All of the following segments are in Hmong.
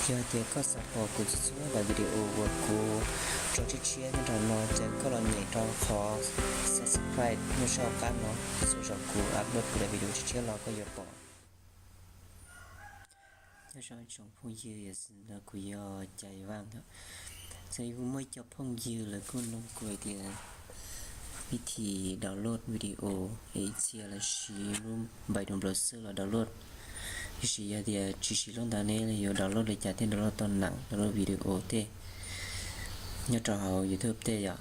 Yog tias koj xav pom kuv txhua txhua daim video uas kuv tso tshiab tshiab nyob rau no ces koj los nyem rau qhov subscribe nyob sab qab no, txhua zaus kuv upload kuv daim video tshiab tshiab los koj yuav pom. Nyob zoo tsoom phooj ywg, kuv yog Cai Vaj ntag. Txawm kuv muaj ib co phooj ywg lawv kuj nug kuv hais tias vib thim download video es ib txhia lawv siv lub npais dum browser los download, tiam sis yog tias tsis siv lub ntawd ne yuav download li cas thiaj download tau neeg download video tej nyob rau hauv YouTube tej yom.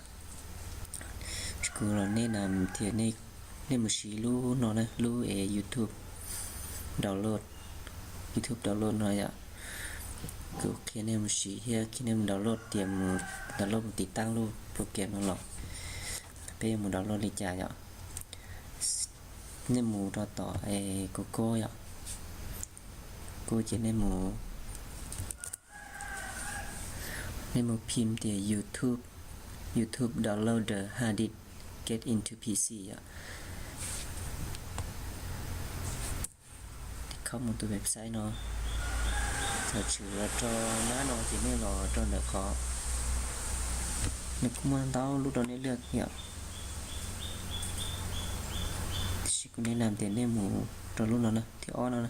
Kuv los nej na tias nej mus siv lub no na, lub es YouTube download, YouTube download no yom. Kuv qhia nej mus siv thiab qhia nej mus download tias mus download mus tiv taab lub program no los peb yuav mus download li cas yom. Nej mus rau tom es Google yom, Google ces nej mus, nej mus phim tias YouTube, YouTube downloader hard disk get into P C yom. Kho mus tus website no, thaum tshwm los rau nab no ces nej los rau ntawm qhov, nws kuj muaj ntau lub rau nej lwaj yom. Tiam sis kuv nej nam tias nej mus rau lub no na, thib ob no na.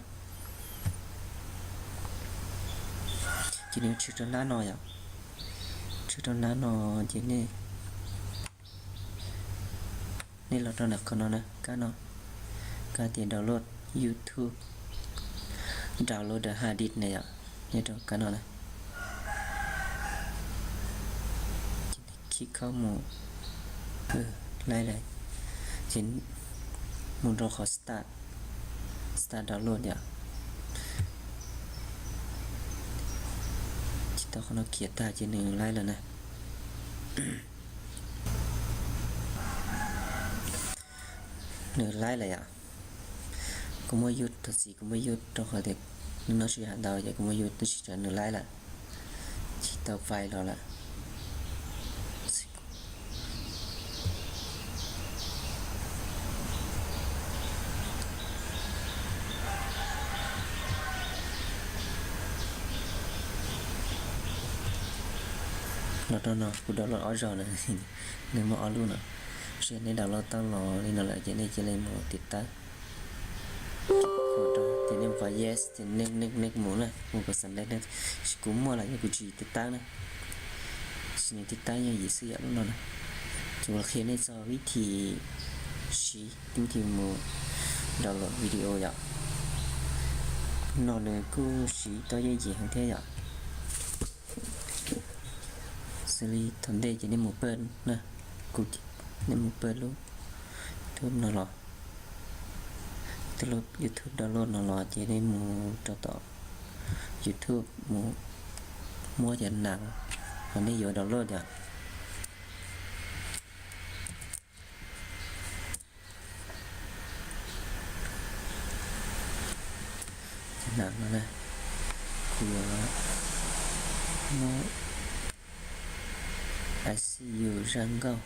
Ces nws tshwm rau nab no yom, tshwm rau nab no ces nej, nej los rau ntawm qhov no na, kab no, kab tias download YouTube, download hard disk na yom, nej rau kab no na. Khib kho mus, laib lawm, ces mus rau qhov start, start download yom. Ces tau qhov no khiav tag ces nws laib lawm na. Nws laib lawm yom. Kuv muab yus, thov txim kuv muab yus rau qhov tias nws no sij hawm ntau ces kuv muab yus tab sis nws laib lawm, tsis tau fais los lawm. Los rau no kuv download ob zaug na, nws muaj ob lub no. Ces nej download tau los li no lawm ces nej cia li mus tiv taab. Ces nej mus qhov yes ces nej, nej mus na, mus qhov submit na. Ces kuv muaj lawm ces kuv tsis tiv taab na. Ces nws tiv taab yog yim xwb yom lub no na. Ces kuv qhia nej txog vib thim siv, vib thim mus download video yom. No nws kuj siv tau yooj yim heev thiab yom. Xws li thaum ntej ces nej mus pawj na, kuv, nej mus pawj lub YouTube no los, lub YouTube download no los ces nej mus rau tom YouTube mus muab cov nas uas nej yuav download yom. Cov nas no na, kuv yuav muab I see you zaj nkauj,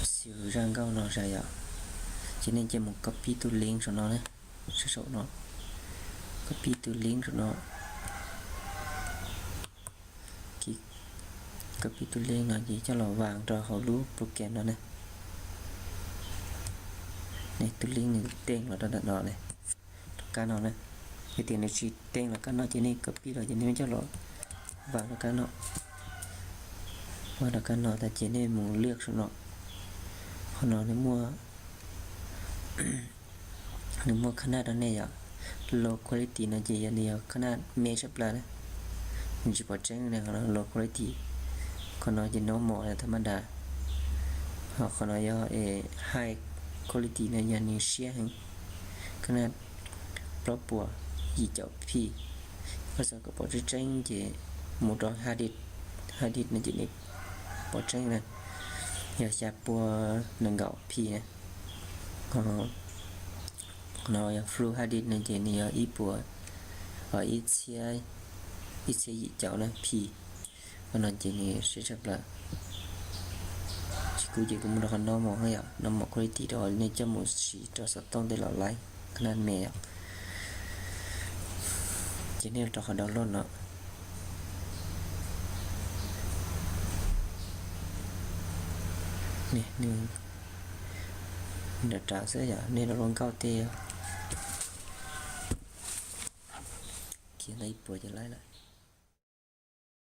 I see you zaj nkauj no zais yom. Ces nej cia mus copy tus link saum no na, saum no, copy tus link saum no. Copy tus link no ces coj los vas rau hauv lub program no na. Tus link nws teej los rau ntawm no ne, rau kab no na. Yog tias nws tsis teej los kab no ces nej copy los ces nej coj los vas rau kab no. Vas rau kab no tas ces nej mus lwaj saum no. Qhov no nws muaj, nws muaj khab naj rau nej yom. Low quality no ces yog nws yog khab naj me tshaj plaws na, nws tsis pom tseeb na, qhov no low quality. Qhov no ces normal tha ma da. Ho qhov no yog high quality no yog nws siab heev, khab naj plaub puas yim caum P. Koj xav kom pom tseeb tseeb ces mus rau hard disk, hard disk no ces nws pom tseeb na, yog xya puas nees nkaum P na. Qhov no yog full hard disk no ces nws yog ib puas, ib txhiab, ib txhiab yim caum na P. Qhov no ces nws siab tshaj plaws. Ces kuv ces kuv mus rau qhov normal yom, normal quality rau nej coj mus siv rau xov tooj tej los laib, khab naj me yom. Ces nej rau qhov download no. Nws nram rav xwb yom, nej download nkauj tej. Khiav ntawm ib puas ces laib lawm.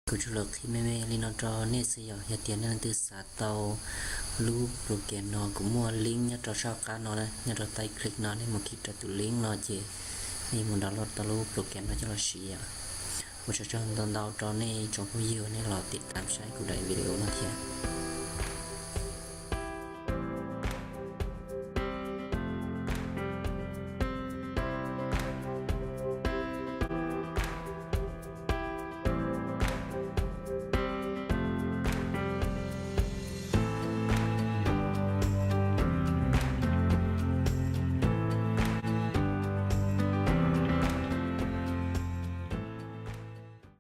Kuv tsuas los qhia me me li no rau nej xwb yom. Yog tias nej leej twg xav tau lub program no, kuv muaj link nyob rau sab qab no, nyob rau taib click no, nej mus click rau tus link no ces nej mus download tau lub program no coj los siv yom. Ua tsaug ntau ntau rau nej tsoom phooj ywg nej los tiv tam saib kuv daim video no thiab.